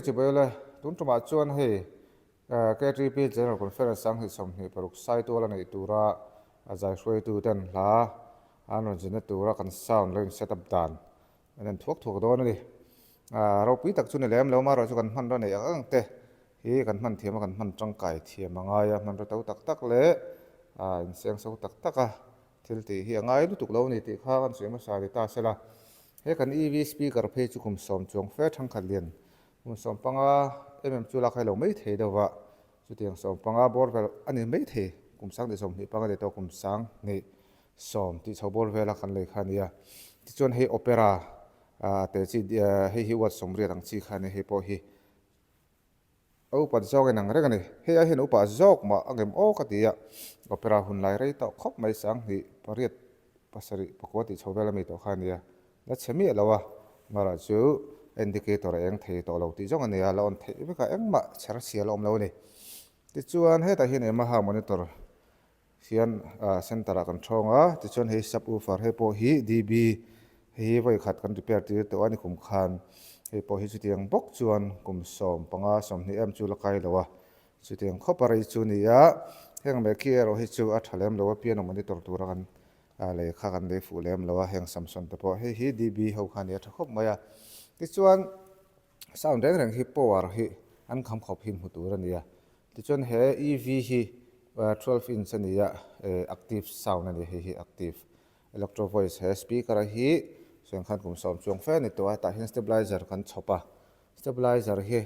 chibai ule. Tun tumah chuan hei KTP General Conference 2026 Saitual a neih tura a zai hruaitu ten hla an rawn zinna tura kan sound lo in set up dan an en thuak thuak dawn a ni. Ropui tak chu ni lem lo marawh chu kan hmanraw neih ang ang te hi kan hman thiam a kan hman tangkai thiam a ngai a, hmanraw to tak tak leh insengso tak tak a thil tih hi a ngai lutuk lo a ni tih kha kan sawi hmasa ni ta sela. He kan EV speaker phei chu kum sawm chuang fe thangkhat lian kum 15 mm chu lak hai lo mai thei deuh va, chutiang 15 bawr vel a ni mai thei kum 2025 a ni tawh kum 20 sawm tih chho bawr vela kan lei kha a nia. Tichuan hei opera te chi hei hi watt 80 ang chi kha a ni hei pawh hi a upat zawk in ang reng a ni. Hei ai hian upa zawk mah a ngem aw ka ti a, opera hun lai rei tawh khawp mai 2008 7 pakua tih chho vel ami tawh kha a nia. La chhe miah lo a, mara chu indicator a eng thei tawh lo tih zawng a nia, la on theih vek a engmah chher chhia la awm lo a ni. Tichuan hetah hian Yamaha monitor Hian center ah kan thawng a, tichuan hei sub woofer hei pawh hi DB hei hi vawi khat kan repair tir tawh a ni kum khan hei pawh hi chutiang bawk chuan kum 15 20 em chu la kai lo a, chutiang khawp a rei chu a ni a, heng Meki erawh hi chu a tha lem lo a piano monitor tura kan lei kha kan lei fuh lem lo a, heng Samsung te pawh hei hi DB ho kha a ni a tha khawp mai a, tichuan sound reng reng hi power hi an kham khawp hi hmu tur a ni a. Tichuan he EV hi 12 inch a ni a, active sound a ni hei hi active electro voice he speaker a hi chuan khan kum sawm chuang fe a ni tawh a, tah hian stabilizer kan chhawp a, stabilizer hi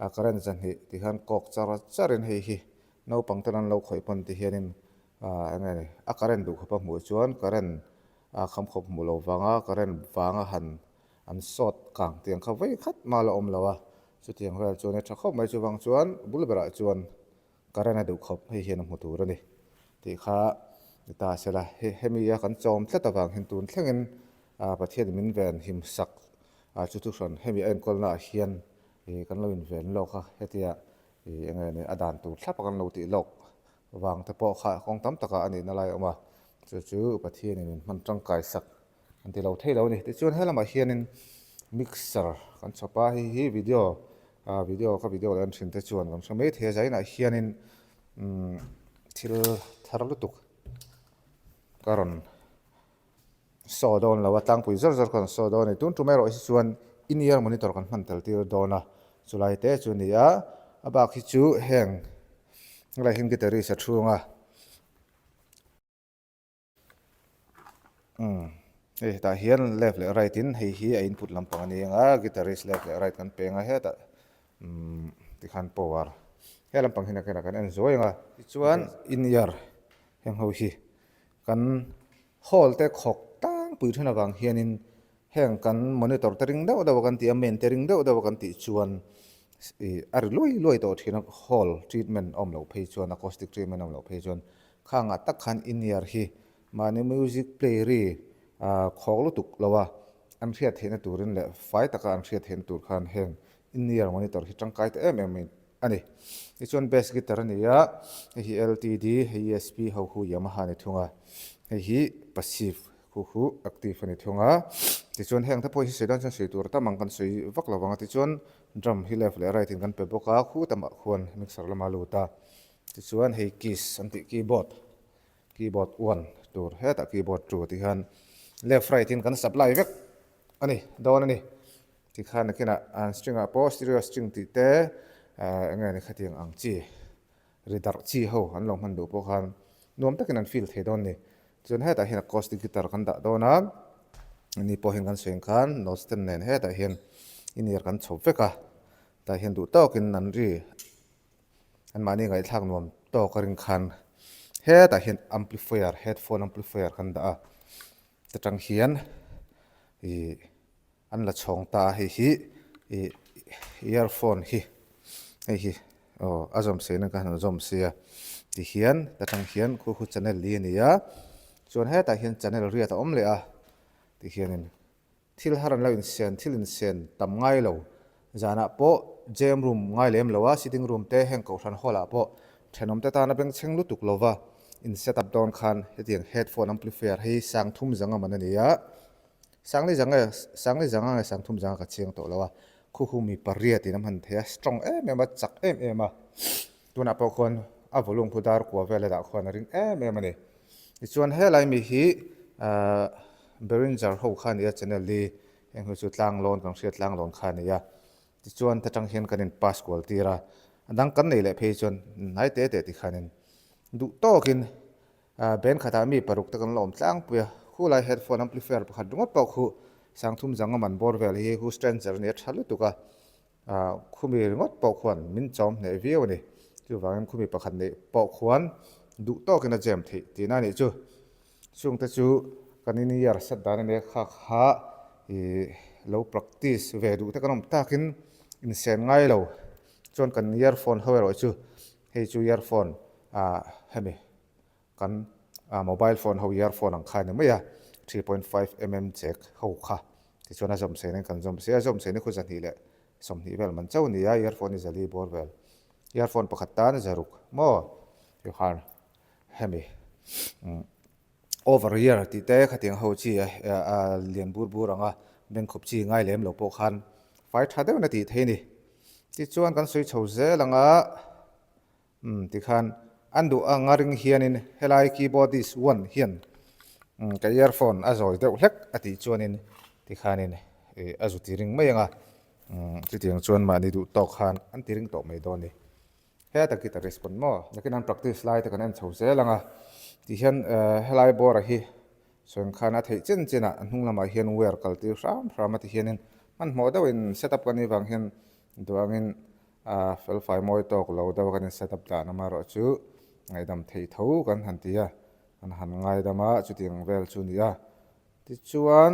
a current zahnih ti hian kawk char char in hei hi naupang ten an lo khawih pawn ti hianin eng nge ni a current duh khawp a hmuh chuan current a kham khawp hmuh lo vanga current vanga han An sawt kang tiang kha vei khat mah la awm lo a, chutiang vel chuan a tha khawp mai. Chuvang chuan bul berah chuan current a duh khawp hei hian a hmu tur a ni tih kha ni ta se la. Hei hemi a kan chawm tlat avang hian tun thlengin Pathian min ven him sak chu thu hran hemi a enkawlna ah hian kan lo inven lawk a, hetia eng nge ni a dan tur thlap a kan lo tih lawk vang te pawh kha kawng tam takah a nihna lai a awm a, chu chu Pathianin min hman tangkai sak An ti lo thei lo a ni. Tichuan helamah hianin mixer kan chhawp a, hei hi video ah video ka video lo en thin te chuan kan hre mai thei a, zainah hianin umm thil thar lutuk ka rawn saw dawn lo a, tlangpui zawr zawr ka rawn saw dawn a ni. Tun tum erawh hi chuan in ear monitor kan hman tel tir dawn a, chulai te chu a ni a, a bak hi chu heng helai hian guitarist a chhung a. Umm hei hetah hian left leh right in hei hi a input lampang a ni ang a guitarist left leh right kan peng a hetah umm tikhan power he lampang hi nakinah kan en zuai ang a tichuan in ear heng ho hi kan hall te khawk tlangpui then avang hianin Heng kan monitor te ring deuh deuh a kan tih a, main te ring deuh deuh a kan tih chuan ih a ri luai luai tawh thin a, hall treatment a awm loh phei chuan acoustic treatment a awm loh phei chuan khangah tak khan in-ear hi mahni music play ri ah khawk lutuk lo a, an hriat theihna turin leh fai taka an hriat theihna tur khan heng in-ear monitor hi tangkai ta em em mai a ni. Tichuan bass guitar a ni a, hei hi LTD, hei ESP ho hu Yamaha a ni thung a, hei hi passive Khu khu active a ni thung a, tichuan heng te pawh hi sawi dawn chuan sawi tur tam ang kan sawi vak lo vang a, tichuan drum hi left leh right in kan pe bawk a, khu tamah khuan mixer lama lut a, tichuan hei keys an tih keyboard, keyboard one tur hetah keyboard two tih hian left right in kan supply vek a ni dawn a ni, tikhan nakinah an string ah pawh stereo string tih te eng nge ni khatiang ang chi. Ri darh chi ho an lo hman duh pawh khan nuam takin an feel thei dawn ni. Chuan hetah hian acoustic guitar kan dah dawn a, ani pawh hian kan sawi ang khan note stand nen hetah hian in-ear kan chhawp vek a, tah hian duh tawkin an ri anmahni ngaihthlak nuam tawk a ring khan hetah hian amplifier headphone amplifier kan dah a, ta tang hian ih. An la chhawng ta a hei hi ih earphone hi hei hi aw a zawm sei na ka han zawm sia tihian ta tang hian khu khu channel li a ni a chuan hetah hian channel riat a awm leh a tihianin thil har an lo insen thil insen tam ngai lo zanah pawh jam room ngai lem lo a sitting room te heng kohhran hall ah pawh thenawm te tana bengchheng lutuk lova in set up dawn khan hetiang headphone amplifier hi 3000 a man a ni a. Sangli zang nge, Sangli zang a nge Sangthum zang a ka chiang tawh lo a. Khu khu mi pariatin a hman thei a, strong em em a, chak em em a. Tunah pawh khuan a volume khu dar kua vel a dah khuan a ring em em a ni. Tichuan helai mi hi ahh Behringer ho kha a ni a channel hi heng hi chu tlang lawn kan hriat tlang lawn kha a ni a. Tichuan ta tang hian kan in pass kual tir a, a dang kan nei leh phei chuan hnai te te tikhanin duh tawkin Ahh band khatah mi paruk te kan la awm tlangpui a, khulai headphone amplifier pakhat ringawt pawh khu sangthum zanga man bawr vel hi hu stranger nia tha lutuk a, ahh khumi ringawt pawh khuan min chawm hneh viau a ni. Chuvangin khumi pakhat neih pawh khuan duh tawkin a jam theih tihna a nih chu. Chungte chu kan in year set dan a nia kha kha ih lo practice ve duh te kan awm takin insen ngai lo chuan kan earphone ho erawh chu hei chu earphone ah hemi Kan mobile phone ho earphone ang kha a ni mai a, 3.5 mm jack ho kha tichuan a zawm sei in kan zawm sei a, zawm sei ni khu 220 vel man chauh a ni a, earphone hi zali bawr vel, earphone pakhat tan zaruk maw tikhan hemi over ear tih te khatiang ho chi a lian bur bur ang a bengkhup chi ngai lem lo pawh khan fai tha deuhin a tih theih a ni. Tichuan kan sawi chho zel ang a. Umm tikhan an duh anga ring hianin helai keyboardist one hian umm ka earphone a zawi deuh hlek a tih chuanin tikhanin ih a zu ti ring mai anga umm chutiang chuan mahni duh tawk khan an ti ring tawh mai dawn a ni. Heta guitarist pawn maw nakin an practice lai te kan en chho zel anga tihian eh helai bawra hi sawi ang khan a theih chen chen ah a hnung lamah hian wire kal tir hram hram a ti hianin hmanhmawh deuhin set up kan nih vang hian duangin A felfai mawi tawk lo deuh a kan in set up dan amaherawh chu ngaihdam thei tho kan han ti a, kan han ngaidam a chutiang vel chu a ni a. Tichuan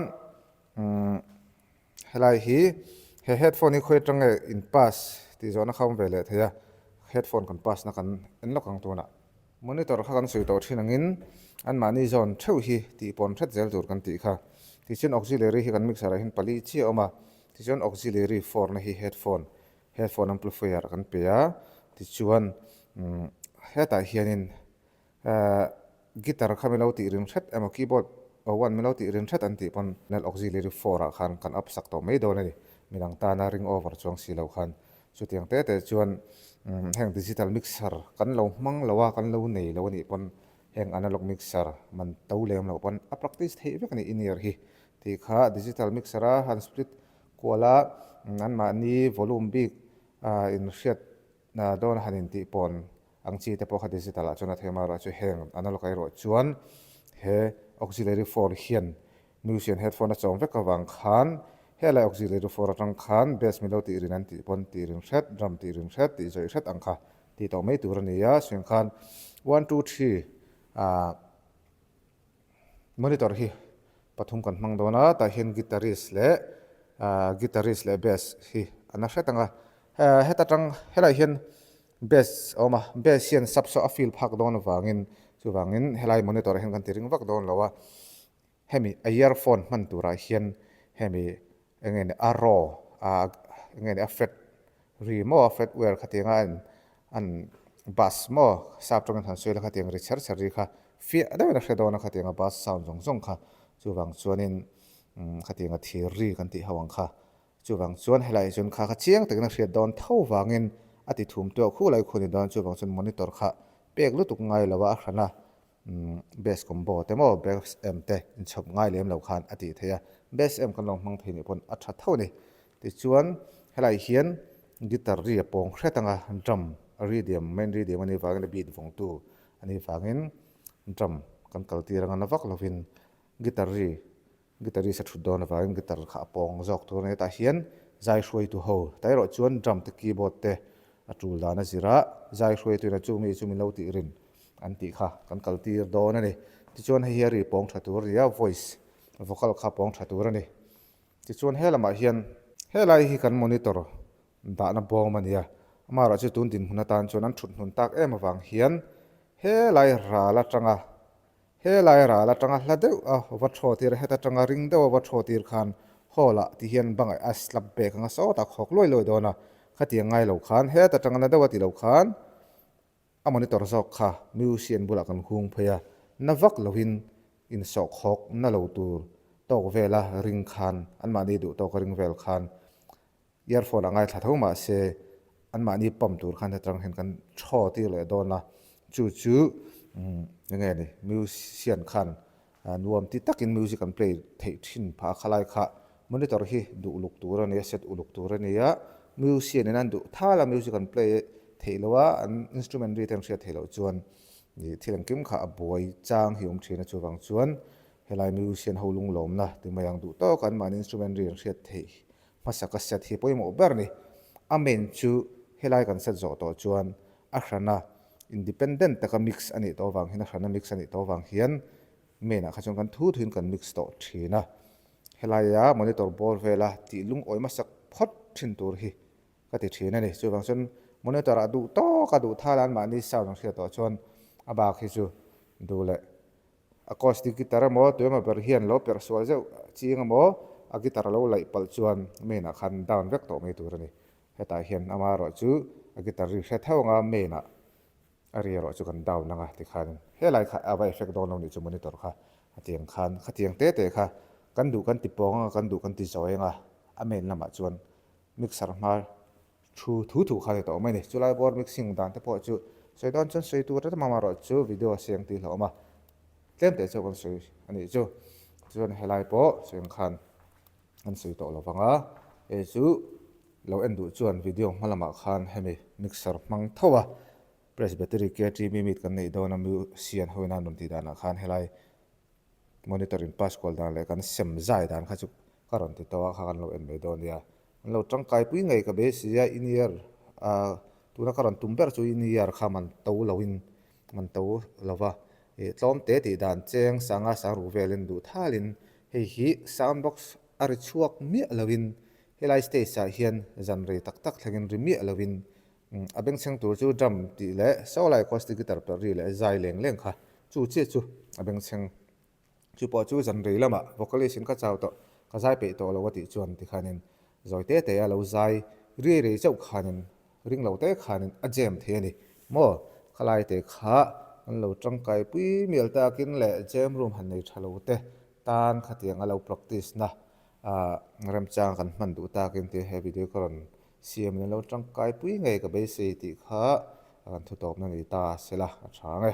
umm helai hi he headphone hi khawi atang nge in pass tih zawhna kha awm ve leh thei a, headphone kan pass na kan en lawk ang tunah. Monitor kha kan sawi tawh thin angin anmahni zawn theuh hi tih pawn hret zel tur kan tih kha. Tichuan auxiliary hi kan mixer ah hian pali chiah a awm a, tichuan auxiliary four na hi headphone Headphone amplifier kan pe a, tichuan hetah hianin guitar kha milo tih ring hret emaw keyboard one milo tih ring hret an tih pawn nel auxiliary four ah khan kan up sak tawh mai dawn a ni. Midang tana ring over chuang si lo khan chutiang te te chuan heng digital mixer kan lo hmang lo a, kan lo nei lo a nih pawn heng analog mixer man to lem loh pawn a practice theih vek a ni in-ear hi tih kha digital mixer a han split Kuala anmahni volume bik inhriat dawn a han intih pawn ang chi te pawh kha digital ah chuan a thei amaherawh chu heng analog erawh chuan he auxiliary four hian musician headphone a chawm vek avang khan helai auxiliary four atang khan bass milo tih rin an tih pawn tih rin hret drum tih rin hret tih zawih hret ang kha tih tawh mai tur a ni a suing khan one two three ah Monitor hi pathum kan hmang dawn a, tah hian guitarist leh ahh guitarist leh bass hi an a hret ang a, heta tang helaiah hian bass a awm a, bass hian sub saw a fill phak dawn avangin chuvangin helai monitor ah hian kan ti ring vak dawn lo a, hemi a earphone hman turah hian hemi Eng nge ni a raw a eng nge ni a fret ri maw a fret wire khatiang a an an bus maw sap tawngin han sawi la khatiang ri chher chher ri kha fiah deuhin a hre dawn a khatiang a bus sound zawng zawng kha chuvang chuanin khatiang a thir ri kan tih ho ang kha chuvang chuan helaiah chuan kha kha chiang takin a hriat dawn tho vangin a ti thum tawh khu lai khu a ni dawn chuvang chuan monitor kha pek lutuk ngai lo a a hran a. Bass combo te maw bass amp te inchhawp ngai lem lo khan a tih theih a, bass amp kan lo hmang thei nih pawn a tha tho a ni. Tichuan helai hian guitar ri a pawng hret ang a, drum a ri diam main ri diam a nih vangin a beat vawngtu a nih vangin drum kan kal tir ang a na vak lovin guitar ri Guitarist a thut dawn avangin guitar kha a pawng zawk tur a ni. Tah hian zai hruaitu ho ta erawh chuan drum te keyboard te a tul dan a zir a, zai hruaituin a chu mi chu min lo tih rin an tih kha kan kal tir dawn a ni. Tichuan hei hi a ri pawng tha tur a ni a, voice vocal kha pawng tha tur a ni. Tichuan he lamah hian helai hi kan monitor dahna bawm a ni a, amaherawh chu tun dinhmun atan chuan an thut hnun tak em avang hian helai ral atanga Helai ral atanga hla deuh a va thaw tir a, heta tanga ring deuh a va thaw tir khan hall ah ti hian bangah a slap bag anga sawtah khawk luai luai dawn a, khatiang ngai lo khan heta tanga na deuh a ti lo khan a monitor zawk kha musician bulah kan hung phei a, na vak loin insawh khawk na lo tur tawk vela ring khan anmahni duh tawka ring vel khan. earphone ah ngaithla tho mahse anmahni pump tur khan hetang hian kan thaw tir leh dawn a, chu chu eng nge ni musician khan nuam ti takin music an play theih thin phah a, khalai kha monitor hi duh uluk tur a ni a, set uluk tur a ni a, musician in an duh thal a music an play theih loh a, an instrument ri te an hriat theih loh chuan thil engkim kha a buai chang hi a awm thin a, chuvang chuan helai musician ho lunglawmna ti mai ang duh tawk anmahni instrument ri an hriat theih Hmasa ka set hi pawimawh ber ni. A main chu helai kan set zawh tawh chuan a hrana independent taka mix a nih tawh avang hian a hrana mix a nih tawh avang hian main ah kha chuan kan thu thuin kan mix tawh thin a. Helaia monitor bawr vela tih lungawi hmasak phawt thin tur hi ka ti thin a ni. Chuvang chuan monitor ah duh tawk a duh thal a anmahni sound an hriat tawh chuan a bak hi chu duh leh Acoustic guitar emaw tu emaw ber hian lo perh sual zeuh ching emaw a guitar a lo laih palh chuan main ah khan down vek tawh mai tur a ni. Hetah hian amaherawh chu a guitar ri hre tho anga main ah a ri erawh chu kan down anga tikhan helai kha a va effect dawn lo nih chu monitor kha a tiang khan khatiang te te kha kan duh kan ti pawng anga kan duh kan ti zawi anga a main lamah chuan mixer hma Thu thu thu kha ni tawh mai ni. Chulai bawr mixing dan te pawh chu sawi dawn chuan sawi tur reng amaherawh chu video a siam tih hlauhawm a, tlem teh chu kan sawi a nih chu. Chuan helai pawh sawi ang khan an sawi tawh lo vang a, hei chu lo en duh chuan video hma lamah khan hemi mixer hmang tho a Presbytery KT Mimit kan neih dawn a Musian hoin a an rawn tih danah khan helai Monitor in pass kual dan leh kan sem zai dan kha chu ka rawn ti tawh a, kha kan lo en mai dawn nia. An lo tangkai pui ngei ka beisei a, in year ah tuna ka rawn tum ber chu in year kha man to lo in man to lo va, ih tlawm te tih dan cheng sanga sang ru velin duh thalin hei hi sound box a ri chhuak miah lo in helai stage ah hian zan rei tak tak thlengin ri miah lo in A bengchheng tur chu drum tih leh sawlai acoustic guitar perh ri leh zai leng leng kha chu chiah chu a bengchheng. Chu pawh chu zan rei lamah vocalist in ka chau tawh, ka zai peih tawh lo a tih chuan tikhanin zawi te te a lo zai riai riai chauh khanin ring lo te khanin a jam thei a ni maw? Khalai te kha an lo tangkai pui mial takin leh jam room han nei tha lo te tan khatiang a lo practice na remchang kan hman duh takin tia he video ka rawn Siam in an lo tangkai pui ngei ka beisei tih kha kan thu tawpna ni ta sela a tha ang e.